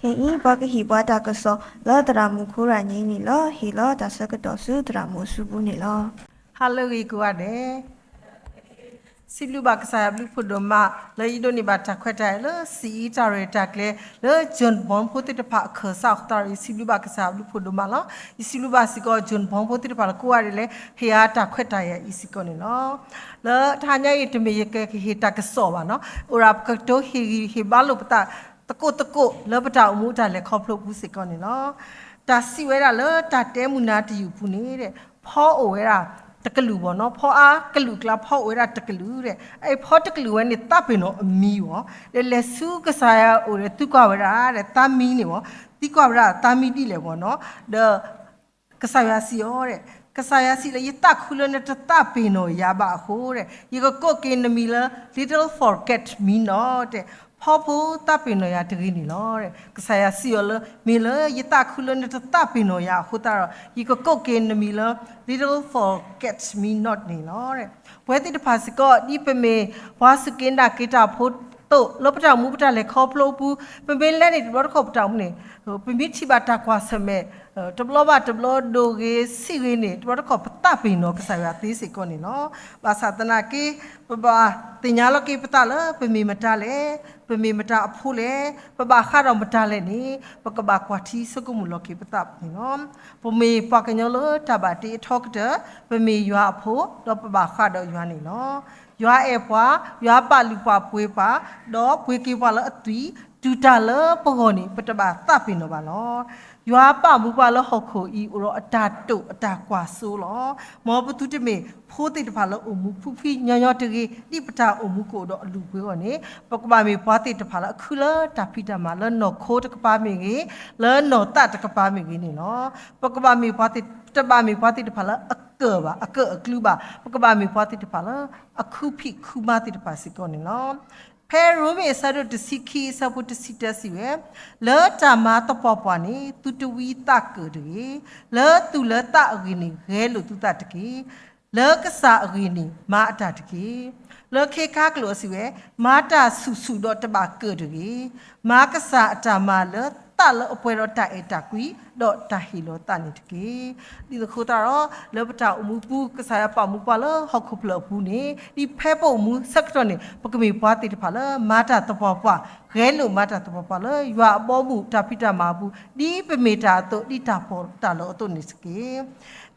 ခဲအံၤ ပှၤကဟ့ၣ်ပှၤတၢ်ကစီၣ် လၢသရၣ်မုၣ်ခိရၣ်ညါအံၤန့ၣ်လီၤ. ဟ့ၣ်လီၤတၢ်ဆၢကတီၢ်ဆူသရၣ်မုၣ်အစုပူၤန့ၣ်လီၤ. ဟါလၢအဂ့ၤကိးဂၤဒဲး, စံးဘျုးဘၣ်ကစၢ်ယွၤဘျုးဖှိၣ်ဒိၣ်မး လၢယဒိးန့ၢ်ဘၣ်တၢ်ခွဲးတၢ်ယာ်လၢ စံးအံတၢ်ရဲၣ်တၢ်ကျဲၤ လၢ John Bowne ဖိသ့ၣ်တဖၣ်အခၢၣ်စးအဃိသတးဒီး ယစံးဘျုးဘၣ်ကစၢ်ယွၤဘျုးဖှိၣ်ဒိၣ်မးလီၤ. ယစံးဘျုးဘၣ်စ့ၢ်ကီး John Bowne ဖိသ့ၣ်တဖၣ်လၢကိးဂၤဒဲးလၢ ဟ့ၣ်အါတၢ်ခွဲးတၢ်ယာ်အံၤစ့ၢ်ကီးန့ၣ်လီၤ. လၢတဟါညါအံၤ တမ့ၢ်ယကဟ့ၣ်တၢ်ကစီၣ်ဘၣ်နီၤ, အိၣ်ဒၣ်ပကတိၤဟ့ၣ်ဂံၢ်ဟ့ၣ်ဘါလိာ်ပသး သကိးသကိး လၢပတၢ်အိၣ်မူတၢ်လဲၤခီဖျိအပူၤစ့ၢ်ကီးန့ၣ်လီၤ. တၢ်စံးဝဲဒၣ်လၢတၢ်တဲမုာ်နၤတယုၢ်ပူၤန့ၣ် ဖီအိၣ်ဝဲဒၣ်တကလုာ်ဘၣ်နီၤ, ဖီအါကလုာ်အကျါ ဖီအိၣ်ဝဲဒၣ်တကလုာ်ဒီး အဖီတကလုာ်ဝဲန့ၣ် သးပ့ၤနီၣ်အမံၤဘၣ်, ဒီးလဲၤဆူကစၢ်ယွၤအအိၣ်ဒီး သံကွၢ်ဝဲဒၣ်ဒီး သးမံန့ၣ်ဘၣ်, သံကွၢ်ဝဲဒၣ်သးမံဒ်လဲၣ်ဘၣ်နီၤ, ဒီး ကစၢ်ယွၤစံးအီၤဒီး, ကစၢ်ယွၤစံးလၢ ယသးခုလၢနတသးပ့ၤနီၣ်ယၤဘၣ်အဃိဒီး ယကကိးက့ၤနမံၤလၢ Little Forget Me Not ဒီး ဖီဖိသးပ့ၤနီၣ်ယၤတဂ့ၤန့ၣ်လီၤ. ကစၢ်ယွၤစံးအီၤလၢ မ့ၢ်လၢယသးခုလၢနတသးပ့ၤနီၣ်ယၤအဃိသတးဒီး ယကကိးက့ၤနမံၤလၢ Little Forget Me Not န့ၣ်လီၤ. ပဝဲသ့ၣ်တဖၣ်စ့ၢ်ကီး ဒ်ပမ့ၢ်ပှၤစူၢ်က့ၤနာ်က့ၤတၢ်ဖိအသိး လၢပတၢ်အိၣ်မူပတၢ်လဲၤခီဖျိအပူၤ ပမ့ၢ်လဲၤန့ၣ် တဘျီတခီၣ်ပတၢ်အိၣ်မူန့ၣ် ပမ့ၢ်ထံၣ်ဘၣ်တၢ်ကွၢ်ဆၢၣ်မဲာ် တဘျီဘၣ်တဘျီ ဒိၣ်ဂ့ၤဆံးဂ့ၤန့ၣ် တဘျီတခီၣ်ပသးပ့ၤနီၣ်ကစၢ်ယွၤသ့စ့ၢ်ကီးန့ၣ်လီၤ. ဘၣ်ဆၣ်သနာ်က့ ပဘၣ်သ့ၣ်ညါလီၤက့ၤပသးလၢ ပမ့ၢ်မတၤလဲၣ်, ပမ့ၢ်မတၤအဖိလဲၣ်, ပဘၣ်ဃးဒီးမတၤလဲၣ်န့ၣ် ပကဘၣ်ကွၢ်ထံဆိကမိၣ်လီၤက့ၤပသးန့ၣ်လီၤ. ပမ့ၢ်ပှၤကညီလၢတၢ်ဘၣ်တ့အထီကတၢၢ်, ပမ့ၢ်ယွၤအဖိ ဒီးပဘၣ်ဃးဒီးယွၤန့ၣ်လီၤ. ယွၤအဲၣ်ပှၤ, ယွၤပာ်လုၢ်ပာ်ပှ့ၤပှၤ, ဒီးပှ့ၤက့ၤပှၤလၢအသွံၣ်, တုၤတၢ်လၢပဂီၢ်န့ၣ် ပတဘၣ်သးပ့ၤနီၣ်ဘၣ်လီၤ. ယွၤပာ်မူပှၤလၢဟီၣ်ခိၣ်အံၤ အိၣ်ဒီးအတၢ်တိာ်အတၢ်ကွၢ်စိလီၤ. မ်ပသုတမ့ၢ်ဖိသ့ၣ်တဖၣ်လၢအိၣ်မူဖှံဖှံညီညီတဂ့ၤ, ဒ်ပတၢ်အိၣ်မူကအိၣ်ဒီးအလုၢ်အပှ့ၤအဂီၢ်န့ၣ် ပကဘၣ်မ့ၢ်ပှၤသ့ၣ်တဖၣ်လၢအခုလၢတၢ်ဖံးတၢ်မၤလၢနီၢ်ခိတကပၤမ့ၢ်ဂ့ၤ, လၢနီၢ်သးတကပၤမ့ၢ်ဂ့ၤန့ၣ်လီၤ. ပကဘၣ်မ့ၢ်ပှၤသ့ၣ်, တဘၣ်မ့ၢ်ပှၤသ့ၣ်တဖၣ်လၢအကၢၣ်ဘၣ်, အကၢၣ်အကျူဘၣ်, ပကဘၣ်မ့ၢ်ပှၤသ့ၣ်တဖၣ်လၢ အခုဖံးခုမါသ့ၣ်တဖၣ်စ့ၢ်ကီးန့ၣ်လီၤ. ဖဲရိမ့ၤအဆၢဒိၣ်တဆံခံ အဆၢဖိတဆံတၢစံးဝဲ, လၢတၢ်မၤသပှၢ်ပှၢ်န့ၣ် သုတဝံသးကၢၣ်တဂ့ၤ, လၢသူၣ်လၢသးအဂ့ၢ်န့ၣ် ဂဲၤလိာ်သုသးတက့ၢ်. လၢကစၢ်အဂ့ၢ်န့ၣ် မၤအတၢ်တက့ၢ်. လၢခ့ခါကျိာ်အစံးဝဲ, မၤတၢ်ဆူၣ်ဆူၣ်ဒီးတဘၣ်ကၢၣ်တဂ့ၤ. မၤကစၢ်အတၢ်မၤလၢသးလၢအပှဲၤဒီးတၢ်အဲၣ်တၢ်ကွံ ဒီးတၢ်ဟ့ၣ်လီၤသးန့ၣ်တက့ၢ်. ဒ်သိးအဃိသတးဒီး လၢပတၢ်အိၣ်မူပူၤ ကစၢ်ယွၤပာ်မူပှၤလၢဟီၣ်ခိၣ်ဖျၢၣ်အပူၤန့ၣ် ဒ်ဖဲပအိၣ်မူဆၢကတီၢ်န့ၣ် ပကမ့ၢ်ပှၤသ့ၣ်တဖၣ်လၢမၤတၢ်သပှၢ်ပှၢ်, ဂဲၤလိာ်မၤတၢ်သပှၢ်ပှၢ်လၢယွၤအဘီအမုၢ်တၢ်ဖံးတၢ်မၤအပူၤ ဒ်ပမ့ၢ်တၢ်အသိး ဒ်တၢ်ပီးတၢ်လီအသိးန့ၣ်တက့ၢ်.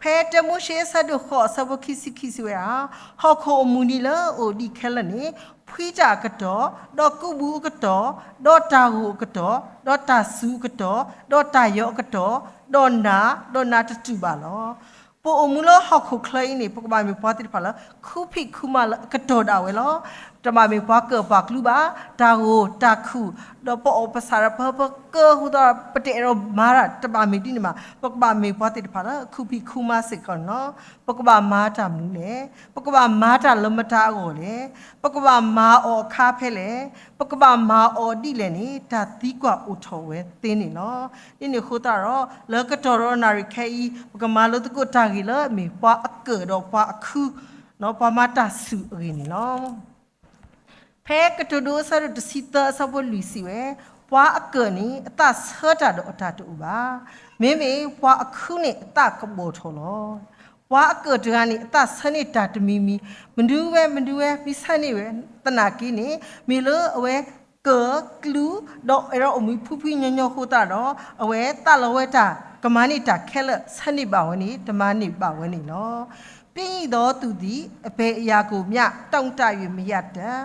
ဖဲတၢမိၤၡ့အဆၢဒိၣ်ဃိးအဆၢဖိခံဆံခံစံးဝဲဒၣ်, ဟီၣ်ခိၣ်အမုၢ်နံၤလၢအအိၣ်ဒံးခဲလၢာ်န့ၣ် ဖှံတၢ်အကတီၢ်, ဒီးကုးဘူးအကတီၢ်, ဒီးတၢ်ဂိၢ်အကတီၢ်, ဒီးတၢ်စူၤအကတီၢ်, ဒီးတၢ်ယီၤအကတီၢ်, ဒီးနၤ, ဒီးနၤတတုာ်ဘၣ်လီၤ. ပအိၣ်မူလၢဟီၣ်ခိၣ်ချၢအံၤန့ၣ် ပကဘၣ်မ့ၢ်ပှၤသ့ၣ်တဖၣ်လၢ ခုဖံးခုမါလၢအကတီၢ်ဒၣ်ဝဲလီၤ. တဘၣ်မ့ၢ်ပှၤကၢၣ်ပှၤကျူဘၣ်, တၢ်ဂိၢ်တၢ်ခုၣ်, ဒီးပအီၣ်ပဆၣ်ဒီးပဟၢပကၢအဃိသတး ပတအဲၣ်ဒိးမၤတၢ် တဘၣ်မ့ၢ်ဒ်န့ၣ်ဘၣ်. ပကဘၣ်မ့ၢ်ပှၤသ့ၣ်တဖၣ်လၢ ခုဖံးခုမါစ့ၢ်ကီးန့ၣ်လီၤ. ပကဘၣ်မၤတၢ်မနုၤလဲၣ်. ပကဘၣ်မၤတၢ်လၢမတၤအဂီၢ်လဲၣ်. ပကဘၣ်မၤအီၤအခါဖဲလဲၣ်. ပကဘၣ်မၤအီၤဒ်လဲၣ်န့ၣ် တၢ်သံကွၢ်အိၣ်ထီၣ်ဝဲသ့န့ၣ်လီၤ. ဒ်န့ၣ်အဃိသတးဒီး လၢကတီၢ်ဒီးနၣ်ရံၣ်ခဲအံၤ ပကမၤလိသကိးတၢ်ဂ့ၢ်လၢအမ့ၢ်ပှၤအကၢၣ်ဒီးပှၤအခု, ပှၤမၤတၢ်ဆူၣ်အဂ့ၢ်န့ၣ်လီၤ. ဖဲကတိၤဒိအဆၢဒိၣ်တဆံသၢအဆၢဖိလွံၢ်စံးဝဲ, ပှၤအကၢၣ်န့ၣ် အသးဆၢတၢ်ဒီးအတၢ်တအိၣ်ဘၣ်. မ့မ့ၢ်ပှၤအခုန့ၣ် အသးကဘီၣ်ထီၣ်လီၤ. ပှၤအကၢၣ်တဂၤန့ၣ် အသးဆၢန့ၢ်တၢ်တမံၤမံၤ, မနုၤဝဲမနုၤဝဲ မ့ၢ်ဆၢန့ၢ်ဝဲသနာ်က့န့ၣ် မ့ၢ်လၢအဝဲကၢၣ်ကျူ ဒီးအဲၣ်ဒိးအိၣ်မူဖှံဖှံညီညီအဃိသတးဒီး အဝဲသးလီဝဲတၢ် ကမၤန့ၢ်တၢ်ခဲလၢာ် ဆၢန့ၢ်ဘၣ်ဝဲန့ၣ် တမၤန့ၢ်ဘၣ်ဝဲန့ၣ်လီၤ. ပျင်းရိသောသူသည် အဘယ်အရာကိုမျှ တောင့်တ၍ မရတတ်,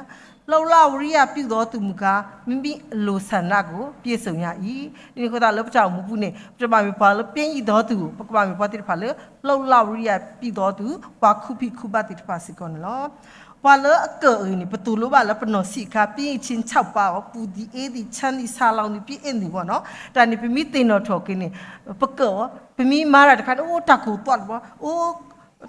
လှုပ်လှဝီရပြူသောသူမူကား မိမိအလိုဆန္ဒကို ပြည့်စုံရ၏. ဒ်န့ၣ်အဃိသတး လၢပတၢ်အိၣ်မူပူၤန့ၣ် ပတဘၣ်မ့ၢ်ပှၤလၢပျင်းရိသောသူ, ပကဘၣ်မ့ၢ်ပှၤသ့ၣ်တဖၣ်လၢ လှုပ်လှဝီရပြူသောသူ, ပှၤခုဖံးခုမါသ့ၣ်တဖၣ်စ့ၢ်ကီးန့ၣ်လီၤ. ပှၤလၢအကၢၣ်အဂ့ၢ်န့ၣ် ပတူၢ်လိာ်ဘၣ်လၢပနီၢ်ဆံးအခါ ပျင်းအံၤ ဆ့ၣ်ဆၣ်ပာ်အီၤ ပူၤသံးအ့သံး ဆၣ်သံးဆါလီၤန့ၣ် ပျင်းအ့သံးဘၣ်နီၤ. တၢ်န့ၣ် ပမ့ၢ်သ့ၣ်နီၣ်ထီၣ်က့ၤန့ၣ် ပကၢၣ်အီၤ ပမ့ၢ်မၤတၢ်တခါန့ၣ် အိၣ်တၢ်ကိၢ်သွးတဘျီ အိၣ်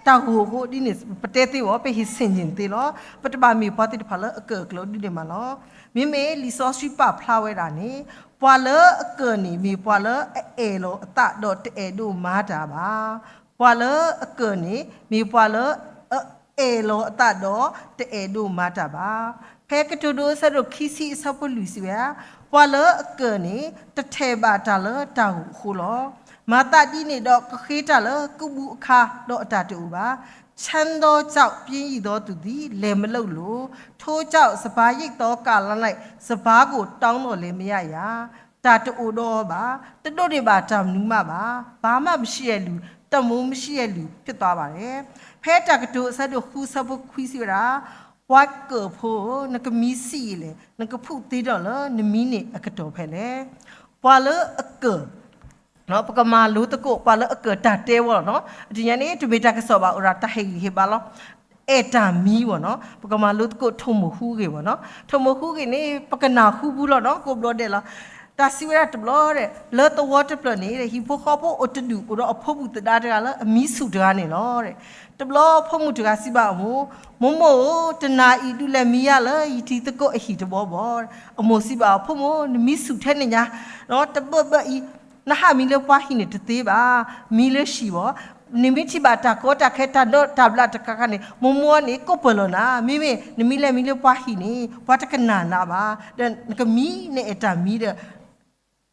တၢ်ဂိၢ်အဃိဒ်န့ၣ် ပတဲသ့ဘၣ် ပဟ့ၣ်ဆ့ၣ်န့ၣ်သ့လီၤ. ပတဘၣ်မ့ၢ်ပှၤသ့ၣ်တဖၣ်လၢအကၢၣ်အကျၢၤဒ်န့ၣ်မးလီၤ. မ့မ့ၢ်လံာ်စီဆှံပာ်ဖျါဝဲဒၣ်န့ၣ် ပှၤလၢအကၢၣ်န့ၣ် မ့ၢ်ပှၤလၢအအဲၣ်လီၤအသးဒီးတအဲၣ်ဒိးမၤတၢ်ဘၣ်. ပှၤလၢအကၢၣ်န့ၣ် မ့ၢ်ပှၤလၢအအဲၣ်လီၤအသးဒီးတအဲၣ်ဒိးမၤတၢ်ဘၣ်. ဖဲကတိၤဒိအဆၢဒိၣ်ခံဆံအဆၢဖိလွံၢ်စံးဝဲဒၣ်, ပှၤလၢအကၢၣ်န့ၣ် တထဲၣ်ဘၣ်တၢ်လၢတၢ်ဂိၢ်အဃိလီၤ. မၤသးဒ်န့ၣ်ဒီးကဃ့တၢ်လၢကုဘူးအခါ ဒီးအတၢ်တအိၣ်ဘၣ်. ချမ်းသောကြောင့် ပျင်းရိသောသူသည် လယ်မလုပ်လို။ ထိုကြောင့် စပါးရိတ်သောကာလ၌ စပါးကိုတောင်းသော်လည်း မရရာ တၢ်တအိၣ်ဒီးအီၤဘၣ်, တဒိးန့ၢ်ဘၣ်တၢ်မနုၤမးဘၣ်. ဘာမှမရှိတဲ့လူ, တမူမရှိတဲ့လူ ဖြစ်သွားပါတယ်. ဖဲတၢ်ကတိၤအဆၢဒိၣ်ဃုအဆၢဖိခွံစံးဝဲဒၣ်, ပှၤကၢၣ်ဖိဧၢ, နကမံဆံးအံၤလဲၣ်, နကဖုးသ့ဒီးလၢနမံန့ၣ်အကတီၢ်ဖဲလဲၣ်. ပှၤလၢအကၢၣ် ပကမၤလိသကိး ပှၤလၢအကၢၣ်တၢ်တဲဝဲလီၤနီၤ. တနံၤညါန့ၣ် တမ့ၢ်တၢ်ကစီၣ်ဘၣ် အိၣ်ဒၣ်တၢ်ဟ့ၣ်ဂံၢ်ဟ့ၣ်ဘါလီၤ. အဲၣ်တၢ်မံဝဲနီၤ. ပကမၤလိသကိးထိၣ်မိၢ်ဟူဂ့ၢ်ဝဲနီၤ. ထိၣ်မိၢ်ဟူဂ့ၢ်န့ၣ် ပကနၢ်ဟူဘူးလီၤနီၤ ကိးဘျီဒဲးလီၤ. တၢ်စံးဝဲဒၣ်တဘျီဒီး လၢသဝီတဖျၢၣ်န့ၣ် ဟံၣ်ဖိဃီဖိအိၣ်တဒူၣ် အိၣ်ဒီးအဖိမုၣ်သဒါတဂၤလၢအမံဆူၣ်တဂၤန့ၣ်လီၤ. တဘျီဖိမုၣ်တဂၤစံးဘၣ်အမိၢ်, မိၢ်မိၢ်ဧၢ, တနၤအံၤဒုးလဲၤမံယါလၢယတံၤသကိးအဟံၣ်တဘီဘီ. အမိၢ်စံးဘၣ်အဖိမုၣ်, နမံဆူၣ်ထဲန့ၣ်ညါ တဘျီဘျီအံၤ နဟးမံလၢပှၤဟံၣ်န့ၣ်တသ့ဘၣ်. မံလၢဟံၣ်ဘၣ်. နမ့ၢ်ထံၣ်ဘၣ်တၢ်ကီတၢ်ခဲ တၢ်ဒီတၢ်ဘျးတခါခါန့ၣ် မိၢ်မိၢ်န့ၣ် ကိးပၢၢ်လီၤနၤ. မ့မ့ၢ်နမံလဲၤမံလၢပှၤဟံၣ်န့ၣ် ပှၤတကနၣ်နၤဘၣ်. ဒီးနကမံနအဲၣ်တၢ်မံဒီး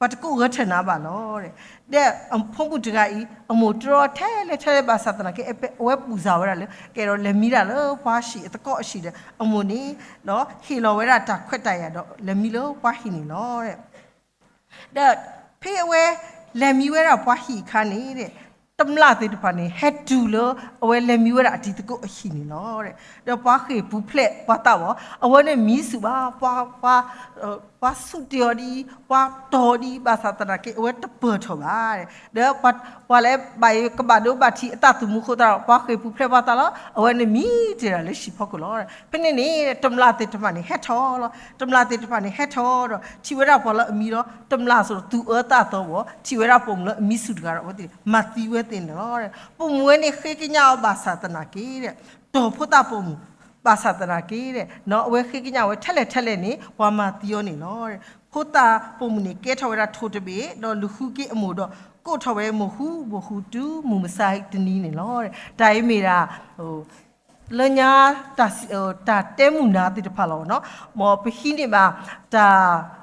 ပှၤတကိးဂဲၤထၢၣ်နၤဘၣ်လီၤ. ဒီးအဖိမုၣ်တဂၤအံၤ အမိၢ်တြီထဲလဲၣ်ထဲလဲၣ်ဘၣ်ဆၣ်သနာ်က့ အဝဲပူၤစၢ်ဝဲဒၣ်လၢ ကဲဒီးလဲၤမံဒၣ်လၢပှၤဟံၣ်အသကိးအဟံၣ်ဒီး အမိၢ်န့ၣ် ဟ့ၣ်လီၤဝဲဒၣ်တၢ်ခွဲးတၢ်ယာ်ဒီး လဲၤမံလၢပှၤဟံၣ်န့ၣ်လီၤ. ဒီးဖဲအဝဲလဲၤမံဝဲဒၣ်ပှၤဟံၣ်အခါန့ၣ် တမျၢ်သ့ၣ်တဖၣ်န့ၣ် ဟဲတုၤလၢအဝဲလဲၤမံဝဲဒၣ်အတံၤသကိးအဟံၣ်န့ၣ်လီၤ. ဒီးပှၤဃ့ၢ်ပူၤဖျဲးပှၤသးဘၣ်, အဝဲန့ၣ်မံဆူၣ်ဘၣ်, ပှၤ ပှၤဆူၣ်တ့ၢ်အီၤဒ်အံၤ, ပှၤတီၢ်အီၤဒ်အံၤ ဘၣ်ဆၣ်သနာ်က့ အဝဲတပၢၢ်ထီၣ်ဘၣ်. ဒီးပှၤလၢဘၣ်ကဘၣ်ဒိဘၣ်ထံးအသးသမူအဃိသတးဒီး ပှၤဃ့ၢ်ပူၤဖျဲးပှၤသးလီၤ, အဝဲန့ၣ်မံတ့ၢ်ဒၣ်လၢဟံၣ်ဖီခိၣ်လီၤ. ဖဲန့ၣ်န့ၣ် တမျၢ်သ့ၣ်တဖၣ်န့ၣ် ဟဲထီၣ်လီၤ. တမျၢ်သ့ၣ်တဖၣ်န့ၣ် ဟဲထီၣ်ဒီး ထံၣ်ဝဲဒၣ်ပှၤလၢအမံဒီး တမျၢ်စ့ၢ်သူၣ်အၢသးသီဘၣ်, ထံၣ်ဝဲဒၣ်ပိာ်မုၣ်လၢအမံဆူၣ်တဂၤဒီး အဝဲသ့ၣ်န့ၣ် မၤသံဝဲသ့ၣ်န့ၣ်လီၤ. ပိာ်မုၣ်ဝဲန့ၣ်ဃ့ကညးအီၤဘၣ်ဆၣ်သနာ်က့ တီၢ်ဖိသၣ်ပိာ်မုၣ် ဘၣ်ဆၣ်သနာ်က့ အဝဲဃ့ကညးဝဲထဲလဲၣ်ထဲလဲၣ်န့ၣ် ပှၤမၤသံအီၤန့ၣ်လီၤ. ဖိသၣ်ပိာ်မုၣ်န့ၣ် ကဲထီၣ်ဝဲဒၣ်ထိၣ်တဘ့ၣ် ဒီးလူၤဃုက့ၤအမိၢ်ဒီး ကိးထီၣ်ဝဲမိၢ်ဃူမိၢ်ဃူတုၤမုၢ်မဆါတနံၤန့ၣ်လီၤ. တၢ်အံၤမ့ၢ်ဒၣ် လၢညါ တၢ်တဲမုာ်နၤသ့ၣ်တဖၣ်လီၤနီၤ. မ်ပဟံးန့ၢ်ဘၣ် တၢ်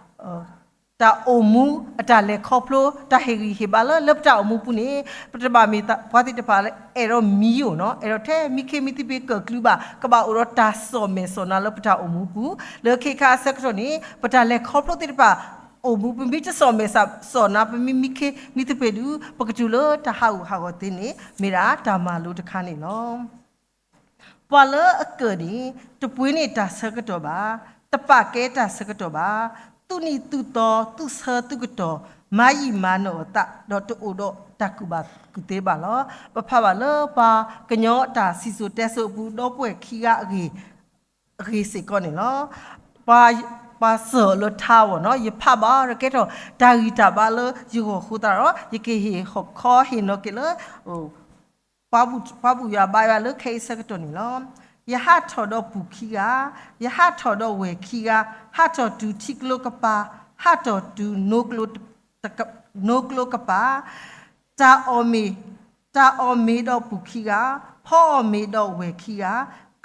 တၢ်အိၣ်မူ အတၢ်လဲၤခီဖျိ တၢ်ဟ့ၣ်ဂံၢ်ဟ့ၣ်ဘါလၢ လၢပတၢ်အိၣ်မူပူၤန့ၣ် ပတဘၣ်မ့ၢ်ပှၤသ့ၣ်တဖၣ်လၢအဲၣ်ဒိးမံဧိၤနီၤ, အဲၣ်ဒိးထဲမံခ့မံသပ့ၤကၢၢ်ကျူဘၣ်, ကဘၣ်အိၣ်ဒီးတၢ်စီၣ်မဲာ်စီၣ်နါလၢပတၢ်အိၣ်မူပူၤ, လၢခံခါအဆၢကတီၢ်န့ၣ် ပတၢ်လဲၤခီဖျိသ့ၣ်တဖၣ် အိၣ်မူပမ့ၢ်တစီၣ်မဲာ်စီၣ်နါ ပမ့ၢ်မံခ့မံသပ့ၤဒုး ပကတုၤလၢတၢ်ဟးဂူာ်ဟးဂီၤသ့န့ၣ် မ့ၢ်ဒၣ်တၢ်မၤလိတခါန့ၣ်လီၤ. ပှၤလၢအကၢၣ်န့ၣ် တပှ့ၤန့ၢ်တၢ်ဆၢကတီၢ်ဘၣ်, တပာ်ကဲတၢ်ဆၢကတီၢ်ဘၣ်, သူၣ်နံၣ်သူၣ်သီ သူၣ်ဆၢသူၣ်ကတီၢ်, မၤယံာ်မၤနီၢ်အသး ဒီးတအိၣ်ဒီးတၢ်ကူၣ်ဘၣ်ကူၣ်သ့ဘၣ်လီၤ. ပဖးဘၣ်လၢပှၤကညီတၢ်စံၣ်စိၤတဲစိၤအပူၤ ဒီပုၢ်ဝဲၢ်ခံဂၤအဂ့ၢ် အဂ့ၢ်စ့ၢ်ကီးန့ၣ်လီၤ. ပှၤ ပှၤစၢၤလၢထါဝဲနီၤ, ယဖးဘၣ်ဒီးကဲထီၣ်တၢ်ဂံၢ်တၢ်ဘါလၢယဂီၢ်အဃိသတးဒီး ယကဟ့ၣ်ခီဟ့ၣ်နီၤက့ၤလၢ ပှၤဘူၣ်ယွၤဘါယွၤလၢခဲအံၤဆၢကတီၢ်န့ၣ်လီၤ. ယဟးထီၣ်ဒီးပူၤခံဂၤ, ယဟးထီၣ်ဒီးဝဲၢ်ခံဂၤ, ဟးထီၣ်တုၤထံကျိကပၤ, ဟးထီၣ်တုၤ နိကျိကပၤ, တၢ်အီၣ်မ့ၤ တၢ်အီၣ်မ့ၤဒီးပူၤခံဂၤ, ဖီအီၣ်မ့ၤဒီးဝဲၢ်ခံ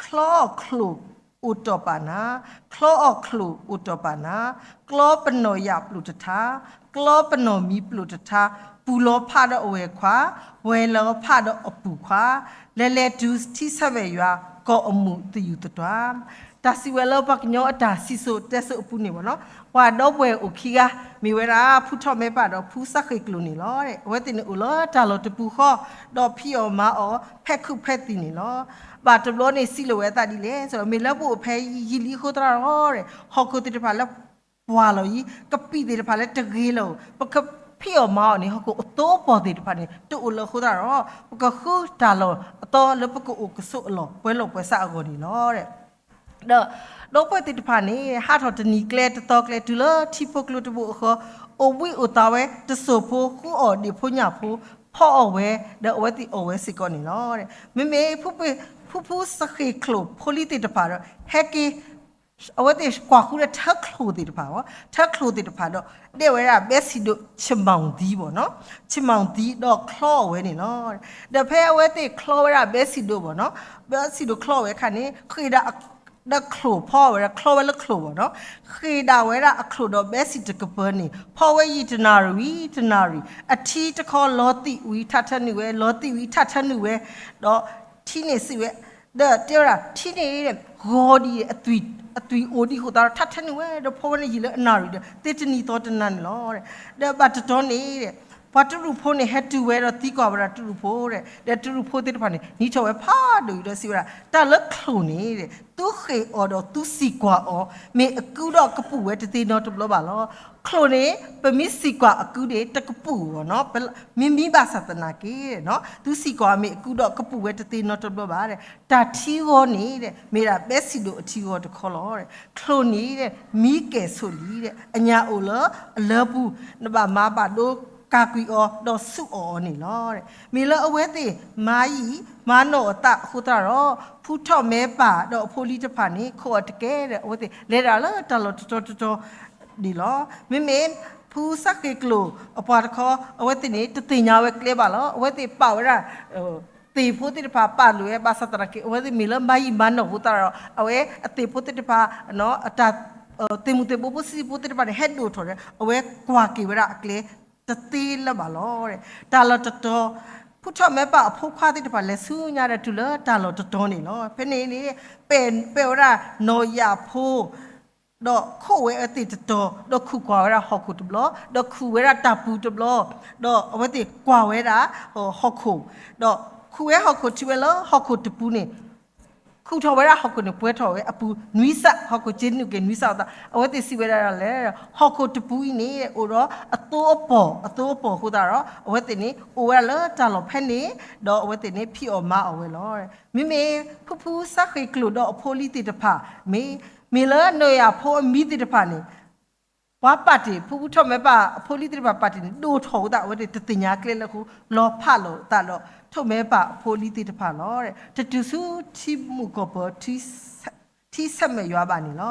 ဂၤ, ချီအီၣ်ချိၣ်အိၣ်တီၢ်ပာ်နၤ, ချီအီၣ်ချိၣ်အိၣ်တီၢ်ပာ်နၤ, ကျီပနီၣ်ယၣ်ပျိာ်တထါ, ကျီပနီၣ်မံပျိာ်တထါ, ပူၤလီၤဖးဒီးအဝဲၢ်ခွါ, ဝဲၢ်လီၤဖးဒီးအပူၤခွါ, လဲၤလဲၤတုၤထံဆၢဝဲၢ်ယွၤ ကီၢ်အမူးသယုၢ်သတွၤ တၢ်စံးဝဲလၢပှၤကညီအတၢ်စံၣ်စိၤတဲစိၤအပူၤန့ၣ်ဘၣ်နီၤ, ပှၤဒီပုၢ်ဝဲၢ်အိၣ်ခံဂၤ, မ့ၢ်ဝဲဒၣ် ဖုထီၣ်မဲပၢ်ဒီးဖုစၢ်ဃ့ၢ်ကျိၤန့ၣ်လီၤ. အဝဲသ့ၣ်န့ၣ်အိၣ်လၢတၢ်လီၢ်တပူၤဃီ, ဒီးဖံးအီၣ်မၤအီၣ် ဖဲခုးဖဲသံၣ်န့ၣ်လီၤ. ဘၣ်တဘျီန့ၣ်စံးလၢၤဝဲအသးဒ်လဲၣ်, မ့ၢ်လၢပအိၣ်ဖဲယံာ်လံအဃိသတးဒီး ဟီၣ်ခိၣ်သ့ၣ်တဖၣ်လၢပှၢ်လီၤအံၤ, ကပံာ်သ့ၣ်တဖၣ်လၢတဂ့ၤလၢၤ, ပကဖံးအီၣ်မၤအီၣ်န့ၣ် ဟီၣ်ခိၣ်အသိအပီၢ်သ့ၣ်တဖၣ်န့ၣ် တအိၣ်လၢၤအဃိသတးဒီး ပကဃုတၢ်လီၢ်အသီလၢပကအိၣ်ကဆိးအလီၢ်ပှဲၤလီၢ်ပှဲၤဆးအဂီၢ်န့ၣ်လီၤ. ဒီး ဒီပုၢ်ဝဲၢ်သ့ၣ်တဖၣ်န့ၣ် ဟးထီၣ်တနံၤကျဲတသီကျဲ တုၤလၢထံဖိကျိတဘိအဃၢ အိၣ်ဘှံးအိၣ်သါဝဲတစိၢ်ဖိ ဃုအီၣ်ဒ့ၣ်ဖိညၣ်ဖိ ဖီအီၣ်ဝဲ ဒီးအဝဲသ့ၣ်အီၣ်ဝဲစ့ၢ်ကီးန့ၣ်လီၤ. မ့မ့ၢ် ဖုဖုစဃ့ၣ်ချိၣ်ဖိလံၤသ့ၣ်တဖၣ်ဒီး ဟဲက့ၤ အဝဲသ့ၣ်ကွၢ်ဃုာ်ဒီးထၢချိၣ်သ့ၣ်တဖၣ်, ထၢချိၣ်သ့ၣ်တဖၣ်ဒီး ဒဲဝဲဒၣ်ဘဲစံၣ်ဒိၣ် ဆ့ၣ်မီၣ်သံဘၣ်နီၤ, ဆ့ၣ်မီၣ်သံဒီးချီအီၣ်ဝဲန့ၣ်လီၤ. ဒီးဖဲအဝဲသ့ၣ်ချီဝဲဒၣ်ဘဲစံၣ်ဒိၣ်ဘၣ်နီၤ, ဘဲစံၣ်ဒိၣ်ချီအီၣ်ဝဲအခါန့ၣ် ဃ့ၢ်ဒၣ် ဒီးချိၣ်ဖီဝဲဒၣ် ချီဝဲလၢချိၣ်ဘၣ်နီၤ, ဃ့ၢ်ဒၣ်ဝဲဒၣ်အချိၣ်ဒီးဘဲစံၣ်တကပၤန့ၣ် ဖီဝဲယံာ်တနၣ်ရံၣ်ဝံၤတနၣ်ရံၣ် အထံတခီလီၤသံးဝံၤထးထၢနုာ်ဝဲ, လီၤသံးဝံၤထးထၢနုာ်ဝဲ, ဒီးထံန့ၣ်စံးဝဲ, ဒီးတဲဝဲဒၣ် ထံန့ၣ်ဂီၤဒံး အသွံၣ်အိၣ်ဒံးအဃိသတးဒီး ထးထၢနုာ်ဝဲ ဒီးဖီဝဲန့ၣ်ယံာ်လၢအနၣ်ရံၣ်ဒီး သ့တနံၤသီတနၤန့ၣ်လီၤ. ဒီးဘၣ်တတီၤန့ၣ် ပှၤတရူးဖိန့ၣ် ဟဲတုၤဝဲဒီးသံကွၢ်ဝဲဒၣ်တရူးဖိ, ဒီးတရူးဖိသ့ၣ်တဖၣ်န့ၣ် နံၤထီၣ်ဝဲဖးဒိၣ်အံၤဒီးစံးဝဲဒၣ် တၢ်လၢချိၣ်န့ၣ် သုဃ့ၢ်အီၤဒီးသုစံၣ်ကွၢ်အီၤ မ့ၢ်အကုဒီးကပူၤဝဲတသ့နီတဘျီဘၣ်လီၤ. ချိၣ်န့ၣ် ပမ့ၢ်စံၣ်ကွၢ်အကုန့ၣ် တကပူၤဘၣ်နီၤ, မ့မ့ၢ်ဘၣ်ဆၣ်သနာ်က့ သုစံၣ်ကွၢ်အီၤမ့ၢ်အကုဒီးကပူၤဝဲတသ့နီတဘျီဘၣ်. တၢ်ထံဂီၤန့ၣ် မ့ၢ်ဒၣ်ဘဲစံၣ်ဒိၣ်အထံဂီၤတခီလီၤ. ချိၣ်န့ၣ် မံကဲၣ်ဆိးလံ, အညၣ်အိၣ်လၢအလၢပူၤ, နဘၣ်မၤဘၣ်ဒိကၤကွံာ်အီၤ ဒီးဆူးအီၣ်အီၤန့ၣ်လီၤ. မ့ၢ်လၢအဝဲသ့ၣ်မၤယံာ်မၤနီၢ်အသးအဃိသတးဒီး ဖုထီၣ်မဲပၢ်ဒီးအဖိလံၤတဖၣ်န့ၣ် ခိးအီၤတကဲဒီး အဝဲသ့ၣ်လဲၤတၢ်လၢတၢ်လီၢ်တတီၤတတီၤဒံးလီၤ. မ့မ့ၢ် ဖုစဃ့ၣ်ချိၣ်အပှၤတခီ အဝဲသ့ၣ်န့ၣ် တသ့ၣ်ညါဝဲကျဲဘၣ်လီၤ. အဝဲသ့ၣ်ပာ်ဝဲဒၣ် သ့ၣ်ဖိသ့ၣ်တဖၣ်ပာ်လီၤဝဲ ဘၣ်ဆၣ်သနာ်က့ အဝဲသ့ၣ်မ့ၢ်လၢမၤယံာ်မၤနီၢ်အဃိသတးဒီး အဝဲအသ့ၣ်ဖိသ့ၣ်တဖၣ် အတၢ် သ့ၣ်မုၣ်သ့ၣ်ဘိဖိဆံးဖိသ့ၣ်တဖၣ်န့ၣ် ဟဲဒိၣ်ထီၣ်ဒီး အဝဲကွၢ်က့ၤဝဲဒၣ်အကျဲတသ့လၢၤဘၣ်လီၤ. တၢ်လီၢ်တတီၤ ဖုထီၣ်မဲပၢ်အဖိခွါသ့ၣ်တဖၣ်လဲၤဆူညါဒီးတုၤလၢတၢ်လီၢ်တတီၤန့ၣ်လီၤ. ဖဲန့ၣ်န့ၣ် ပဲၣ် ပဲၣ်ဝဲဒၣ်နီၢ်ယၣ်ဖိ ဒီးခိးဝဲအသ့ၣ်တတီၤ, ဒီးခူၣ်ကွၢ်ဝဲဒၣ်ဟီၣ်ခိၣ်တဘျီ, ဒီးခူၣ်ဝဲဒၣ်တၢ်ပူၤတဘျီ, ဒီးအဝဲသ့ၣ်ကွၢ်ဝဲဒၣ်ဟီၣ်ခိၣ်, ဒီးခူၣ်ဝဲဟီၣ်ခိၣ်ထံဝဲလၢဟီၣ်ခိၣ်တပူၤန့ၣ် ခူၣ်ထီၣ်ဝဲဒၣ်ဟီၣ်ခိၣ်န့ၣ် ပှဲၤထီၣ်ဝဲအပူၤနွံစး, ဟီၣ်ခိၣ်က့နုာ်က့ၤနွံစးအသး, အဝဲသ့ၣ်စံးဝဲဒၣ်လၢ ဟီၣ်ခိၣ်တပူၤအံၤန့ၣ် အိၣ်ဒီးအသိအပီၢ်, အသိအပီၢ်အဃိသတးဒီး အဝဲသ့ၣ်န့ၣ် အိၣ်ဝဲဒၣ်လၢတၢ်လီၢ်ဖဲန့ၣ်, ဒီးအဝဲသ့ၣ်န့ၣ် ဖံးအီၣ်မၤအီၣ်ဝဲလီၤ. မ့မ့ၢ်ဖုဖုစဃ့ၣ်ချိၣ်ဒီးအဖိလံၤသ့ၣ်တဖၣ်, မ့ၢ် မ့ၢ်လၢနီၢ်ယၣ်ဖိအမံၤသ့ၣ်တဖၣ်န့ၣ် ပှၤပာ်တ့ၢ် ဖုဖုထီၣ်မဲပၢ်အဖိလံၤသ့ၣ်တဖၣ်ပာ်တ့ၢ်န့ၣ် ဒိၣ်ထီၣ်အသး အဝဲသ့ၣ်တသ့ၣ်ညါကျဲလၢအဃိ လီၤဖးလီၤအသးဒီး ထီၣ်မဲပၢ်အဖိလံၤသ့ၣ်တဖၣ်လီၤ. တတုၤဆူထံမုၢ်ကီၢ်ပၢၤ ထံဆဲမဲာ်ယွၤဘၣ်န့ၣ်လီၤ.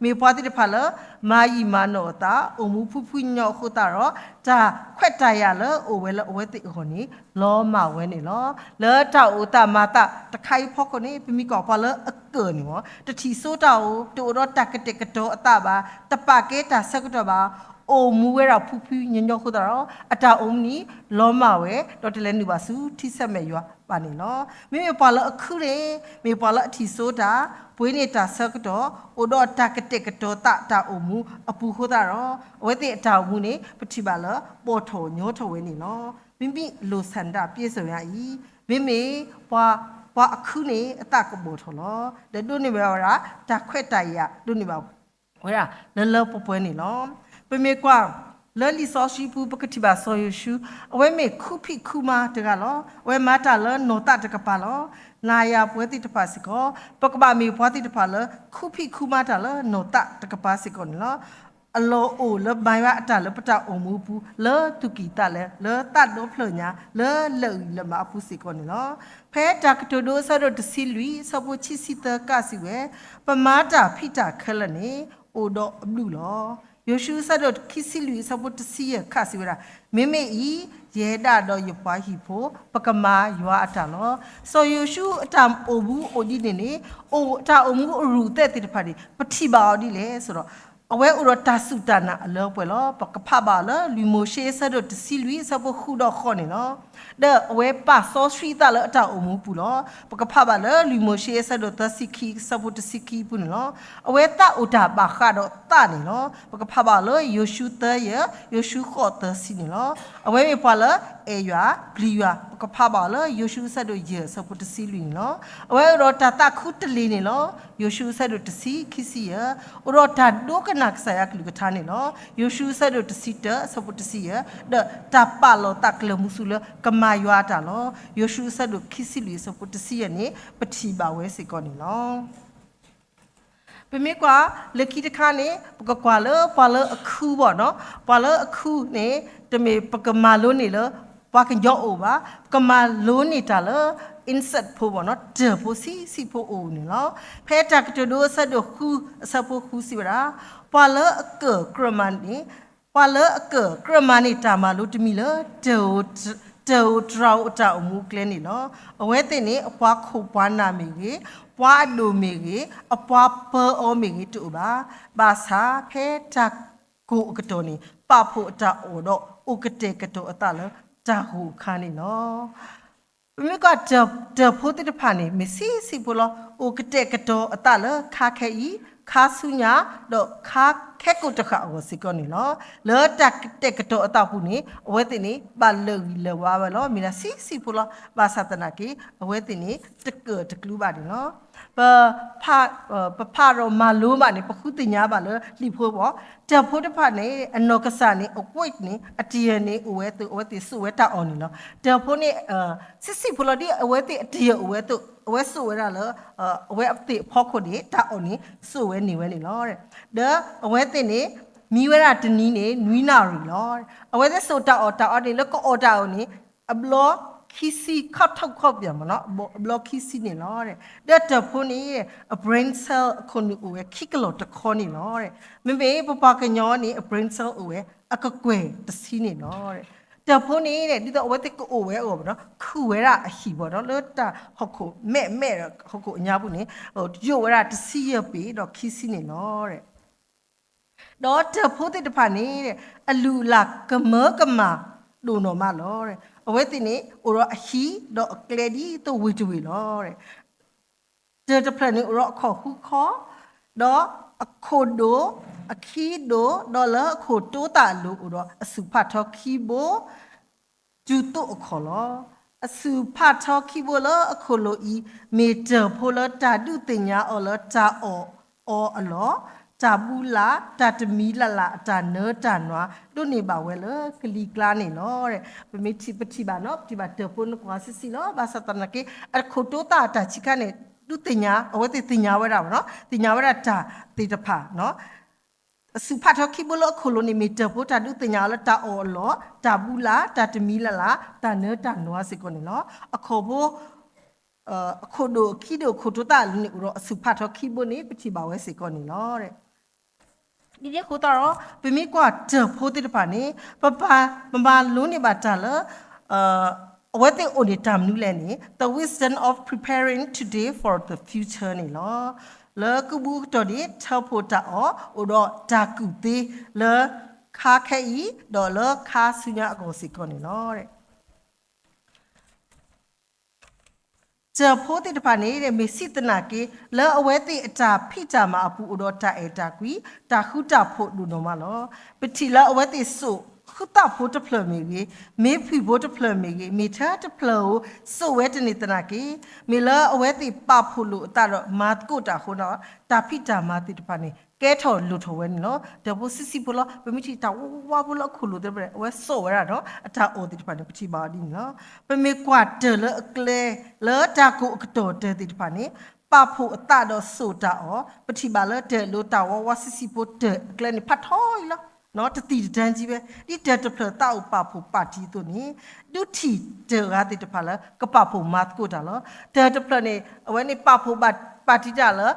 မ့ၢ်ပှၤသ့ၣ်တဖၣ်လၢ မၤယံာ်မၤနီၢ်အသး အိၣ်မူဖုဖုညီအဃိသတးဒီး တၢ်ခွဲးတၢ်ယာ်လၢအအိၣ်ဝဲလၢအဝဲသ့ၣ်အဂီၢ်န့ၣ် လီၤမၢ်ဝဲန့ၣ်လီၤ. လၢတၢ်အိၣ်သးမၤသးတခါအံၤဖီခိၣ်န့ၣ် ပမ့ၢ်ကွၢ်ပှၤလၢအကၢၣ်န့ၣ်မ့ၢ် တထံၣ်စိတၢ်အိၣ်, တအိၣ်ဒီးတၢ်ကတဲာ်ကတီၤအသးဘၣ်, တပာ်ကဲတၢ်ဆၢကတီၢ်ဘၣ်, အိၣ်မူဝဲဒၣ်ဖုဖုညီညီအဃိသတးဒီး အတၢ်အိၣ်မူန့ၣ် လီၤမၢ်ဝဲ ဒီးတလဲၤနုာ်ဘၣ်ဆူထံဆဲမဲာ်ယွၤဘၣ်န့ၣ်လီၤ. မ့မ့ၢ်ပှၤလၢအခုန့ၣ် မ့ၢ်ပှၤလၢအထံၣ်စိတၢ်, ပှ့ၤန့ၢ်တၢ်ဆၢကတီၢ်, အိၣ်ဒီးတၢ်ကတဲာ်ကတီၤသးတၢ်အိၣ်မူအပူၤအဃိသတးဒီး အဝဲသ့ၣ်အတၢ်အိၣ်မူန့ၣ် ပထံၣ်ဘၣ်လၢ ဘီၣ်ထီၣ်ညီထီၣ်ဝဲန့ၣ်လီၤ. မ့မ့ၢ်လိၣ်ဆၣ်ဒၣ်ပျဲစၢၤယၤအံၤ, မ့မ့ၢ်ပှၤ ပှၤအခုန့ၣ် အသးကဘီၣ်ထီၣ်လီၤ. ဒီးဒိးန့ၢ်ဘၣ်ဝဲဒၣ် တၢ်ခွဲးတၢ်ယာ် ဒိးန့ၢ်ဘၣ်ဝဲဒၣ် လၢလၢပှဲၤပှဲၤန့ၣ်လီၤ. ပမ့ၢ်ကွၢ် လၢလံာ်စီဆှံပူၤ ပကထံၣ်ဘၣ်စီၤယိၤၡူ, အဝဲမ့ၢ်ခူဖံးခူမါတဂၤလီၤ. အဝဲမၤတၢ်လၢနီၢ်သးတကပၤလီၤ. နၤယၤပဝဲသ့ၣ်တဖၣ်စ့ၢ်ကီး ပကဘၣ်မ့ၢ်ပှၤသ့ၣ်တဖၣ်လၢ ခူဖံးခူမါတၢ်လၢနီၢ်သးတကပၤစ့ၢ်ကီးန့ၣ်လီၤ. အလီၢ်အိၣ်လၢမၤယွၤအတၢ်လၢပတၢ်အိၣ်မူအပူၤ လၢသူၣ်ကံၢ်သးလဲ, လၢသးဒီဖျၢၣ်ညါ, လၢလၢာ်ဂံၢ်လၢာ်ဘါအပူၤစ့ၢ်ကီးန့ၣ်လီၤ. ဖဲတၢ်ကတိၤဒိအဆၢဒိၣ်တဆံလွံၢ် အဆၢဖိခံဆံသၢကးစံးဝဲ, ပမၤတၢ်ဖံးတၢ်ခဲလၢာ်န့ၣ် အိၣ်ဒီးအဘျုးလီၤ. ယိၤၡူအဆၢဒိၣ်ခံဆံလွံၢ် အဆၢဖိတဆံယဲၢ်ကးစံးဝဲဒၣ်, မ့မ့ၢ်အံၤ ယဲဒၣ်ဒီးယပှၤဟံၣ်ဖိ ပကမၤယွၤအတၢ်လီၤ. စီၤယိၤၡူအတၢ်အိၣ်မူအိၣ်ဒ်န့ၣ်န့ၣ် အိၣ်တၢ်အိၣ်မူအရူၢ်သဲးသ့ၣ်တဖၣ်န့ၣ် ပထံၣ်ဘၣ်အီၤဒ်လဲၣ်ဆိုတော့ အဝဲအိၣ်ဒီးတၢ်စူၢ်တၢ်နာ်အလၢအပှဲၤလီၤ. ပကဖးဘၣ်လၢ လွံၢ်မိၤၡ့အဆၢဒိၣ်တဆံလွံၢ် အဆၢဖိဃုဒီးဃိးန့ၣ်လီၤ. ဒီးအဝဲပာ်စီဆှံသးလၢအတၢ်အိၣ်မူပူၤလီၤ. ပကဖးဘၣ်လၢ လွံၢ်မိၤၡ့အဆၢဒိၣ်သၢဆံခံ အဆၢဖိတဆံခံအပူၤန့ၣ်လီၤ. အဝဲသးအိၣ်တၢ်ဘၣ်ဃးဒီးသးန့ၣ်လီၤ. ပကဖးဘၣ်အီၤလၢ ယိၤၡူသၢယဲၢ်, ယိၤၡူဃိးသၢဆံန့ၣ်လီၤ. အဝဲမ့ၢ်ပှၤလၢအဲၣ်ယွၤ, ပျံၤယွၤ, ပကဖးဘၣ်အီၤလၢ ယိၤၡူအဆၢဒိၣ်ယဲၢ် အဆၢဖိတဆံလွံၢ်န့ၣ်လီၤ. အဝဲအိၣ်ဒီးတၢ်သးခူတလ့ၢ်န့ၣ်လီၤ. ယိၤၡူအဆၢဒိၣ်တဆံ ခံဆံယဲၢ်, အိၣ်ဒီးတၢ်ဒိကနၣ်ကစၢ်ယွၤကလုၢ်ကထါန့ၣ်လီၤ. ယိၤၡူအဆၢဒိၣ်တဆံတၢ အဆၢဖိတဆံယဲၢ်, ဒီးတၢ်ပာ်လီၤသးကျၢၤမူဆူလၢကမၤယွၤအတၢ်လီၤ. ယိၤၡူအဆၢဒိၣ်ခံဆံလွံၢ် အဆၢဖိတဆံယဲၢ်န့ၣ် ပထံၣ်ဘၣ်ဝဲစ့ၢ်ကီးန့ၣ်လီၤ. ပမ့ၢ်ကွၢ်လၢခံတခါန့ၣ် ပကကွၢ်လၢပှၤလၢအခုဘၣ်နီၤ, ပှၤလၢအခုန့ၣ် တမ့ၢ်ပကမၤလိန့ၢ်လၢပှၤကညီအိၣ်ဘၣ်, ပကမၤလိန့ၢ်တၢ်လၢ insect ဖိဘၣ်နီၤ, တၢၢ်ဖိဆံးဆံးဖိအိၣ်န့ၣ်လီၤ. ဖဲတၢ်ကတိၤဒိအဆၢဒိၣ်ဃု အဆၢဖိဃုစံးဝဲဒၣ်, ပှၤလၢအကၢၣ်ကြၢးမၤန့ၣ် ပှၤလၢအကၢၣ်ကြၢးမၤန့ၢ်တၢ်မၤလိတမံၤလၢ တၢၢ်ဧိၤတြၤဧိၤအတၢ်အိၣ်မူအကျဲန့ၣ်လီၤ. အဝဲသ့ၣ်န့ၣ် အပှၤခိၣ်ပှၤနၢ်မ့ၢ်ဂ့ၤ, ပှၤအဒိၣ်မ့ၢ်ဂ့ၤ, အပှၤပၢအီၤမ့ၢ်ဂ့ၤတအိၣ်ဘၣ်. ဘၣ်ဆၣ်ဖဲတၢ်ကိၢ်အကတီၢ်န့ၣ် ပာ်ဖှိၣ်အတၢ်အီၣ်ဒီး အိၣ်ကတဲာ်ကတီၤအသးလၢတၢ်ဂိၢ်အခါန့ၣ်လီၤ. ပမ့ၢ်ကွၢ်တၢၢ်ဖိသ့ၣ်တဖၣ်န့ၣ် မ့ၢ်ဆံးဆံးဖိလီၤ. အိၣ်ကတဲာ်ကတီၤအသးလၢခါခဲအံၤ, ခါဆူညါ, ဒီးခါခဲကိာ်တဃၣ်အဂီၢ်စ့ၢ်ကီးန့ၣ်လီၤ. လၢတၢ်ကတဲာ်ကတီၤအသးပူၤန့ၣ် အဝဲသ့ၣ်န့ၣ် ဘၣ်လၢာ်ဂံၢ်လၢာ်ဝါဝဲလီၤ. မ့ၢ်ဒၣ်ဆံးဆံးဖိလီၤ. ဘၣ်ဆၣ်သနာ်က့ အဝဲသ့ၣ်န့ၣ် တကၢၢ်တကျူဘၣ်န့ၣ်လီၤ. ပ ပဖးဒီးမၤလိဘၣ်န့ၣ် ပဃုသ့ၣ်ညါဘၣ်လၢလံာ်ဖိဘၣ်. တၢၢ်ဖိတဖၣ်န့ၣ် အနီၢ်ကစၢ်န့ၣ် အဝဲန့ၣ် အတယၢၢ်န့ၣ်အိၣ်ဝဲအသိး အဝဲသ့ၣ်စိာ်ဝဲတၢ်အီၣ်န့ၣ်လီၤ. တၢၢ်ဖိန့ၣ် ဆံးဆံးဖိလီၤ. ဒ်အဝဲသ့ၣ်အတယၢၢ်အိၣ်ဝဲအသိး အဝဲစိာ်ဝဲဒၣ်လၢ အဝဲသ့ၣ်အဖီခိၣ်န့ၣ် တၢ်အီၣ်န့ၣ် စိာ်ဝဲန့ၢ်ဝဲန့ၣ်လီၤ. ဒီးအဝဲသ့ၣ်န့ၣ် မံဝဲဒၣ်တနံၤန့ၣ် နွံနၣ်ရံၣ်လီၤ. အဝဲသ့ၣ်စိာ်တၢ်အီၣ်တၢ်အီန့ၣ် လၢကအီၣ်တၢ်အီၣ်န့ၣ် အဘျီခံဆံခီၣ်ထီၣ်ခီၣ်ပၠးမ့ၢ်နီၤ, အဘျီခံဆံန့ၣ်လီၤ. ဒီးတၢၢ်ဖိန့ၣ် အ brain cell အခိၣ်နူာ်အိၣ်ဝဲခံကလီၢ်တခီန့ၣ်လီၤ. မ့မ့ၢ်ပပှၤကညီန့ၣ် အ brain cell အိၣ်ဝဲအကကွဲၢ်တဆံန့ၣ်လီၤ. တၢၢ်ဖိန့ၣ် ဒ်သိးအဝဲသ့ၣ်ကအိၣ်ဝဲအဂီၢ်မ့ၢ်နီၤ ခုၣ်ဝဲဒၣ်အဟံၣ်မ့ၢ်နီၤ လၢတၢ်ဟီၣ်ခိၣ်မဲာ်မဲာ်ဒီးဟီၣ်ခိၣ်အညါပူၤန့ၣ် ယိာ်ဝဲဒၣ်တဆံယဲၢ်ပ့ၤဒီးခံဆံန့ၣ်လီၤ. ဒီးတၢၢ်ဖိသ့ၣ်တဖၣ်န့ၣ် အလုၢ်အလၢ်ကမၢကမၣ်ဒိၣ်နီၢ်မးလီၤ. အဝဲသ့ၣ်န့ၣ် အိၣ်ဒီးအဟံၣ်ဒီးအကျဲဒ်သိးဝ့ၢ်တဝ့ၢ်လီၤ. တၢၢ်တဖျၢၣ်န့ၣ် အိၣ်ဒီးအခီၣ်ဃုခီ, ဒီးအခိၣ်ဒိၣ်, အခံဒိၣ်, ဒီးလၢအခိၣ်တိသၣ်အလိၤ အိၣ်ဒီးအဆူၣ်ဖးထီခံဘိ တုၤသိးအခီၣ်လီၤ. အဆူၣ်ဖးထီခံဘိလၢအခိၣ်လိၤအံၤ မ့ၢ်တၢၢ်ဖိလၢတၢ်ဒုးသ့ၣ်ညါအီၤလၢတၢ်အီၣ်အီအလီၢ်, တၢ်ဘူလၣ်, တၢ်တမံၤလၢ်လၢ်, တၢ်နၢတၢ်နွၤ ဒိးန့ၢ်ဘၣ်ဝဲလၢကလံၤကျါန့ၣ်လီၤ. ပမ့ၢ်ထံၣ် ပထံၣ်ဘၣ်နီၤ ပထံၣ်ဘၣ်တၢၢ်ဖိန့ၣ်ကွၢ်ဆံးဆံးလီၤ. ဘၣ်ဆၣ်သနာ်က့ အခိၣ်တိသၣ်အတၢ်ဆံးခါန့ၣ် ဒုးသ့ၣ်ညါ အဝဲသ့ၣ်သ့ၣ်ညါဝဲဒၣ်နီၤ သ့ၣ်ညါဝဲဒၣ်တၢ်သ့ၣ်တဖၣ် အဆူၣ်ဖးထီခံဘိလၢအခိၣ်လိၤန့ၣ် မ့ၢ်တၢၢ်ဖိတၢ်ဒုးသ့ၣ်ညါအီၤလၢတၢ်အီၣ်အလီၢ်, တၢ်ဘူလၣ်, တၢ်တမံၤလၢ်လၢ်, တၢ်နၢတၢ်နွၤစ့ၢ်ကီးန့ၣ်လီၤ. အခီၣ်ဖိ အခိၣ်ဒိၣ်အခံဒိၣ်အခိၣ်တိသၣ်အလိၤန့ၣ် အိၣ်ဒီးအဆူၣ်ဖးထီခံဘိန့ၣ် ပထံၣ်ဘၣ်ဝဲစ့ၢ်ကီးန့ၣ်လီၤ. ဒ်န့ၣ်အဃိသတးဒီး ပမ့ၢ်ကွၢ်တၢၢ်ဖိသ့ၣ်တဖၣ်န့ၣ် ပပာ် ပမၤလိန့ၢ်ဘၣ်တၢ်လၢ အဝဲသ့ၣ်အိၣ်န့ၣ်တၢ်မနုၤလဲၣ်န့ၣ် the wisdom of preparing today for the future န့ၣ်လီၤ. လၢကုဘူးကတီၢ်န့ၣ် ထၢဖှိၣ်တၢ်အီၣ် အိၣ်ဒီးတၢ်ကူၣ်သ့လၢခါခဲအံၤ ဒီးလၢခါဆူညါအဂီၢ်စ့ၢ်ကီးန့ၣ်လီၤ. တၢၢ်ဖိသ့ၣ်တဖၣ်န့ၣ် မ့ၢ်စံၣ်သနာ်က့ လၢအဝဲသ့ၣ်အတၢ်ဖံးတၢ်မၤအပူၤအိၣ်ဒီးတၢ်အဲၣ်တၢ်ကွံ တၢ်ဃူတၢ်ဖိးဒိၣ်နီၢ်မးလီၤ. ပထံၣ်လၢအဝဲသ့ၣ်စိာ်ဃုသၣ်ဖိတဖျၢၣ်မ့ၢ်ဂ့ၤ, မ့ၢ်ဖှံၣ်ဖိတဖျၢၣ်မ့ၢ်ဂ့ၤ, မ့ၢ်ထဲတဖျၢၣ်ဧိၤ စိာ်ဝဲတန့ၢ်သနာ်က့ မ့ၢ်လၢအဝဲသ့ၣ်ပာ်ဖှိၣ်လိာ်အသးဒီးမၤသကိးတၢ်အဃိဒီး တၢ်ဖံးတၢ်မၤသ့ၣ်တဖၣ်န့ၣ် ကဲထီၣ်လိၣ်ထီၣ်ဝဲန့ၣ်လီၤ. တၢၢ်ဖိဆံးဆံးဖိလီၤ. ပမ့ၢ်ထံၣ်တၢ်ဝါဝါဖိလၢအခိၣ်လိၤသ့ၣ်တဖၣ်န့ၣ် အဝဲစိာ်ဝဲဒၣ်ဒီး အတၢ်အီၣ်သ့ၣ်တဖၣ်န့ၣ် ပထံၣ်ဘၣ်အီၤဒ်န့ၣ်လီၤ. ပမ့ၢ်ကွၢ်တၢၢ်လၢအကျဲ လၢတၢ်ကိၢ်အကတီၢ်တၢၢ်သ့ၣ်တဖၣ်န့ၣ် ပာ်ဖှိၣ်အသးဒီးစိာ်တၢ်အီၣ် ပထံၣ်ဘၣ်လၢတၢၢ်လိၤတၢ်ဝါဝါဆံးဆံးဖိတၢၢ်အကျဲန့ၣ် ဖးထီအံၤလီၤ. တသံၣ်တတၢၢ်ကံဘဲ ဒ်တၢၢ်တဖျၢၣ်သးအိၣ်ပာ်ဖှိၣ်ပာ်တံၢ်အသိးန့ၣ် ဒုးထံၣ်တၢၢ်အဂၤသ့ၣ်တဖၣ်လၢ ကပာ်ဖှိၣ်မၤသကိးတၢ်လီၤ. တၢၢ်တဖျၢၣ်န့ၣ် အဝဲန့ၣ်ပာ်ဖှိၣ်ပာ်တံၢ်တၢ်လၢ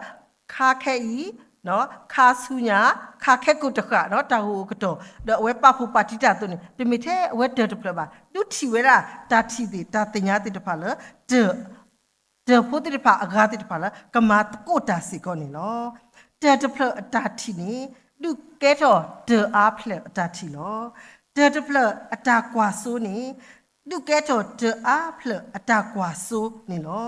ခါခဲအံၤ, ခါဆူညါ, ခါခဲကိာ်တဃၣ် တၢ်ဂိၢ်အကတီၢ် ဒီးအဝဲပာ်ဖှိၣ်ပာ်တံၢ်တၢ်အသိးန့ၣ် တမ့ၢ်ထဲအဝဲတၢၢ်တဖျၢၣ်ဘၣ်. ဒုးထံၣ်ဝဲဒၣ်တၢ်ထံၣ်သ့ၣ် တၢ်သ့ၣ်ညါသ့ၣ်တဖၣ်လၢ တၢၢ်ဖိသ့ၣ်တဖၣ်အဂၤသ့ၣ်တဖၣ်လၢ ကမၤသကိးတၢ်စ့ၢ်ကီးန့ၣ်လီၤ. တၢၢ်တဖျၢၣ်အတၢ်ထံၣ်န့ၣ် ဒုးကဲထီၣ်တၢၢ်အါဖျၢၣ်အတၢ်ထံၣ်လီၤ. တၢၢ်တဖျၢၣ်အတၢ်ကွၢ်စိန့ၣ် ဒုးကဲထီၣ်တၢၢ်အါဖျၢၣ်အတၢ်ကွၢ်စိန့ၣ်လီၤ.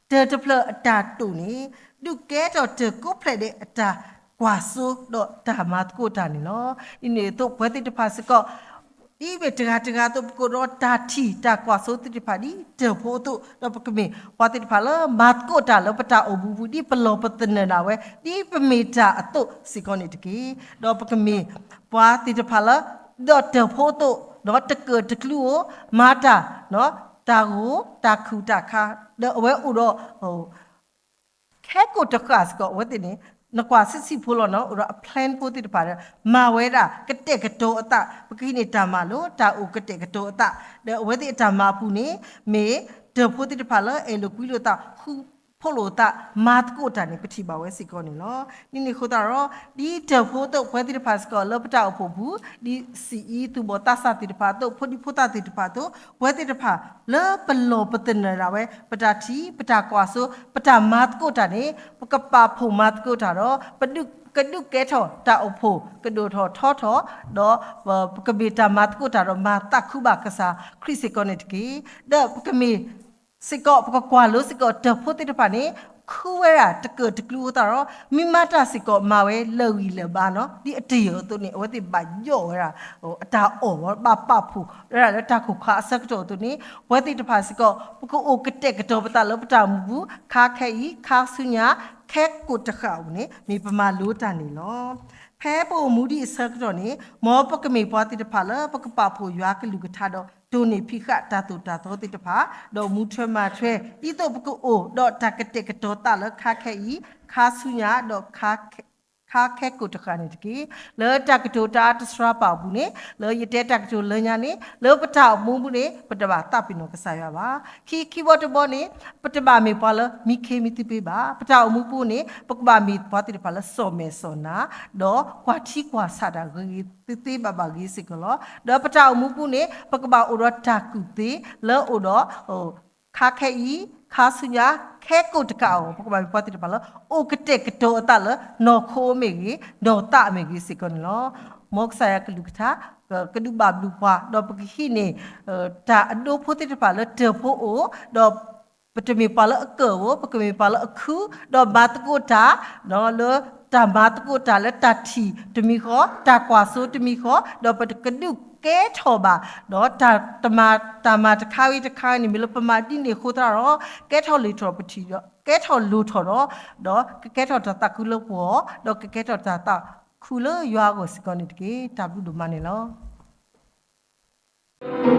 တၢၢ်တဖျၢၣ်အတၢ်တိာ်န့ၣ် ဒုးကဲထီၣ်တၢၢ်ကိးဖျဲးဒီးအတၢ်ကွၢ်စိဒီးတၢ်မၤသကိးတၢ်န့ၣ်လီၤ. ဒ်န့ၣ်အသိးပဝဲသ့ၣ်တဖၣ်စ့ၢ်ကီး ဒ်မ့ၢ်တဂၤတဂၤအသိး ပကိးဒီးတၢ်ထံၣ်တၢ်ကွၢ်စိသ့ၣ်တဖၣ်ဒ်တၢၢ်ဖိအသိး ဒီးပကမ့ၢ်ပှၤသ့ၣ်တဖၣ်လၢမၤသကိးတၢ်လၢပတၢ်အိၣ်မူပူၤ ဒ်ပလီၢ်ပသနၢၣ်ဒၣ်ဝဲ ဒ်ပမ့ၢ်တၢ်အသိးစ့ၢ်ကီးန့ၣ်တက့ၢ်. ဒီးပကမ့ၢ်ပှၤသ့ၣ်တဖၣ်လၢ ဒီးတၢၢ်ဖိအသိး ဒီးတကၢၢ်တကျူဧိၤ မၤတၢ် တၢ်ဂိၢ်တၢ်ခုၣ်တၢ်ခါ ဒီးအဝဲအိၣ်ဒီး ခဲကိာ်တဃၣ်စ့ၢ်ကီး အဝဲသ့ၣ်န့ၣ် နကွၢ်ဆံးဆံးဖိလီၤနီၤ, အိၣ်ဒီးအ plan ဖိသ့ၣ်တဖၣ်ဒီး မၤဝဲဒၣ်ကတဲာ်ကတီၤအသး, ပကဟံးန့ၢ်တၢ်မၤလၢတၢ်အိၣ်ကတဲာ်ကတီၤအသး, ဒီးအဝဲသ့ၣ်အတၢ်မၤအပူၤန့ၣ် မ့ၢ်တၢၢ်ဖိသ့ၣ်တဖၣ်လၢအဲၣ်လိာ်ကွံလိာ်သး, ဃူဖိးလိာ်သး, မၤသကိးတၢ်န့ၣ် ပထံၣ်ဘၣ်ဝဲစ့ၢ်ကီးန့ၣ်လီၤ. ဒ်န့ၣ်အဃိသတးဒီး ဒ်တၢၢ်ဖိအသိး ပဝဲသ့ၣ်တဖၣ်စ့ၢ်ကီးလၢပတၢ်အိၣ်ဖှိၣ်ပူၤ, ဒ်စံးအံသူၣ်ဘီၣ်သးစၢ်သ့ၣ်တဖၣ်အသိး, ဖိဒံဖိသၣ်သ့ၣ်တဖၣ်အသိး, ပဝဲသ့ၣ်တဖၣ်လၢပလီၢ်ပသနၢၣ်ဒၣ်ဝဲ ပတၢ်ထံၣ်, ပတၢ်ကွၢ်စိ, ပတၢ်မၤသကိးတၢ်န့ၣ် ပကပာ်ဖှိၣ်မၤသကိးတၢ်ဒီး ပဒုး ကဒုးကဲထီၣ်တၢ်အိၣ်ဖှိၣ်ကဒိၣ်ထီၣ်ထီထီၣ်, ဒီးပကမ့ၢ်တၢ်မၤသကိးတၢ်ဒီးမၤသးခုဘၣ်ကစၢ်ခရံာ်စ့ၢ်ကီးန့ၣ်တက့ၢ်. ဒီးပကမ့ၢ်စ့ၢ်ကီး ပကကွၢ်လိစ့ၢ်ကီးတၢၢ်ဖိသ့ၣ်တဖၣ်န့ၣ် ဃုဝဲဒၣ်တကၢၢ်တကျူအဃိသတးဒီး မ့ၢ်မၤတၢ်စ့ၢ်ကီးမၤဝဲလၢာ်ဂံၢ်လၢာ်ဘါနီၤ, ဒ်အတယၢၢ်အသိးန့ၣ် အဝဲသ့ၣ်ဘၣ်ယီၣ်ဝဲဒၣ် အတၢ်အီၣ် ဘၣ်ပာ်ဖှိၣ်ဝဲဒၣ်လၢတၢ်ခိၣ်ခါအဆၢကတီၢ်အသိးန့ၣ် ပဝဲသ့ၣ်တဖၣ်စ့ၢ်ကီး ပကအိၣ်ကတဲာ်ကတီၤပသးလၢပတၢ်အိၣ်မူပူၤ ခါခဲအံၤ ခါဆူညါ ခဲကိာ်တဃၣ်အအိၣ်န့ၣ် မ့ၢ်ပမၤလိတၢ်န့ၣ်လီၤ. ဖဲပအိၣ်မူဒံးအဆၢကတီၢ်န့ၣ် မ်ပကမ့ၢ်ပှၤသ့ၣ်တဖၣ်လၢပကပာ်ဖှိၣ်ယွၤကလုၢ်ကထါဒီး တိၢ်န့ၢ်ဖံးဃာ်တၢ်သိၣ်တၢ်သီသ့ၣ်တဖၣ်, ဒီးမူထွဲမၤထွဲ ဒ်သိးပကအိၣ်ဒီးတၢ်ကတဲာ်ကတီၤသးလၢခါခဲအံၤ ခါဆူညါ ဒီး ခါခဲကိာ်တဃၣ်န့ၣ်တက့ၢ်. လၢတၢ်ကတိၤတၢ်အါတစှၤပာ်အပူၤန့ၣ် လၢယတဲတၢ်ကတိၤလၢညါန့ၣ် လၢပတၢ်အိၣ်မူပူၤန့ၣ် ပတဘၣ်သးပ့ၤနီၣ်ကစၢ်ယွၤဘၣ်. ခံ ခံဘီတဘီန့ၣ် ပတဘၣ်မ့ၢ်ပှၤလၢမံခ့မံသပ့ၤဘၣ်. ပတၢ်အိၣ်မူပူၤန့ၣ် ပကဘၣ်မ့ၢ်ပှၤသ့ၣ်တဖၣ်လၢစီၣ်မဲာ်စီၣ်နါ ဒီးကွၢ်ထံကွၢ်ဆးတၢ်ဂ့ၤဂ့ၤသ့သ့ဘၣ်ဘၣ်ဂ့ၤစ့ၢ်ကီးလီၤ. ဒီးပတၢ်အိၣ်မူပူၤန့ၣ် ပကဘၣ်အိၣ်ဒီးတၢ်ကူၣ်သ့လၢအိၣ်ဒီး ခါခဲအံၤ ခါဆူညါ ခဲကိာ်တဃၣ်အဂီၢ် ပကဘၣ်မ့ၢ်ပှၤသ့ၣ်တဖၣ်လၢ အိၣ်ကတဲာ်ကတီၤအသးလၢနီၢ်ခိမ့ၢ်ဂ့ၤ နီၢ်သးမ့ၢ်ဂ့ၤစ့ၢ်ကီးန့ၣ်လီၤ. မ်ကစၢ်ယွၤကလုၢ်ကထါ ကဒုးဘၣ်ဘျုးပှၤ ဒီးပကဟံးန့ၢ် တၢ်အဒိဖိသ့ၣ်တဖၣ်လၢတၢၢ်ဖိအိၣ် ဒီးပတမ့ၢ်ပှၤလၢအကၢၣ်ဧိၤ ပကမ့ၢ်ပှၤလၢအခု ဒီးမၤသကိးတၢ် လၢတၢ်မၤသကိးတၢ်လၢတၢ်ထံၣ်တမံၤဃီ တၢ်ကွၢ်စိတမံၤဃီ ဒီးပကဒုးကဲထီၣ်ဘၣ် ဒီးတၢ်မၤ တၢ်မၤတခါဂ့ၤတခါဂ့ၤန့ၣ် မ့ၢ်လၢပမၤဒ်န့ၣ်အဃိသတးဒီး ကဲထီၣ်လုၢ်ထီၣ်ပထံၣ်ဒီး ကဲထီၣ်လိၣ်ထီၣ်ဒီး ဒီးကကဲထီၣ်တၢ်သးခုလၢပဂီၢ် ဒီးကကဲထီၣ်တၢ်သးခုလၢယွၤအဂီၢ်စ့ၢ်ကီးန့ၣ်တက့ၢ်. တၢ်ဘျုးဒိၣ်မးန့ၣ်လီၤ.